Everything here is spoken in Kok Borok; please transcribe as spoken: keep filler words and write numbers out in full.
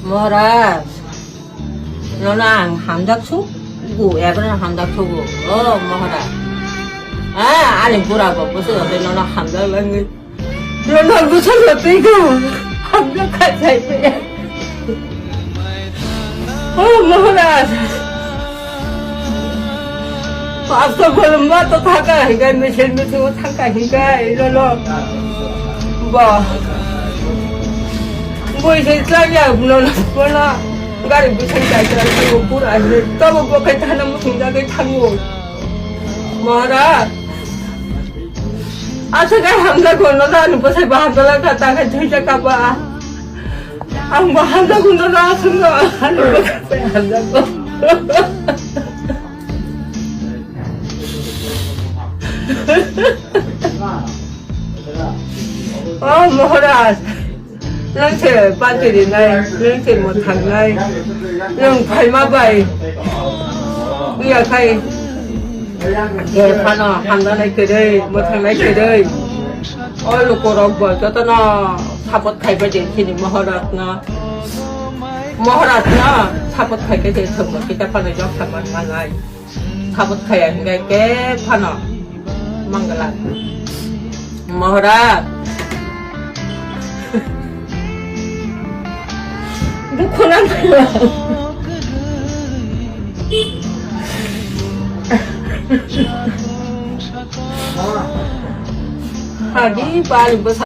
Maharaj, nono ang hamjak sugo, ebra hamjak sugo. O Maharaj. Ah, ani bura bo bwswk bai nono hamjak langwi. Nono bwswk twi go. Hamjak kha sai pe. O Maharaj. Pastor bolong ma to thangka hinkai, mesin mesin o thangka hinkai, lolo. Ba. Boi se tlang ya, lolo, lolo. Gari bwsai kai tlang, lolo, pura ni. Tabo bo kai thana muthung jagai thango. Maharaj. Asa kai hamda gono da, ni bwsai ba hamda la ka ta kai thai ja ka ba. Ang ba hamda gono da, asung da, ani bwsai hamda go. Oh, Maharaj, nwng se party rinai, nwng se mwthangnai, nwng phaima bai, wngya khai, je phano hamjaknai kwrwi, mwthangnai kwrwi. O lukurok bo jotono support khaibai de chini Maharajno. Maharajno support khaibai de thwngbo kita phano joksa man manai. Support khaiya hingai ke phano mangala. Maharaj. Dukhuna. Hadi bal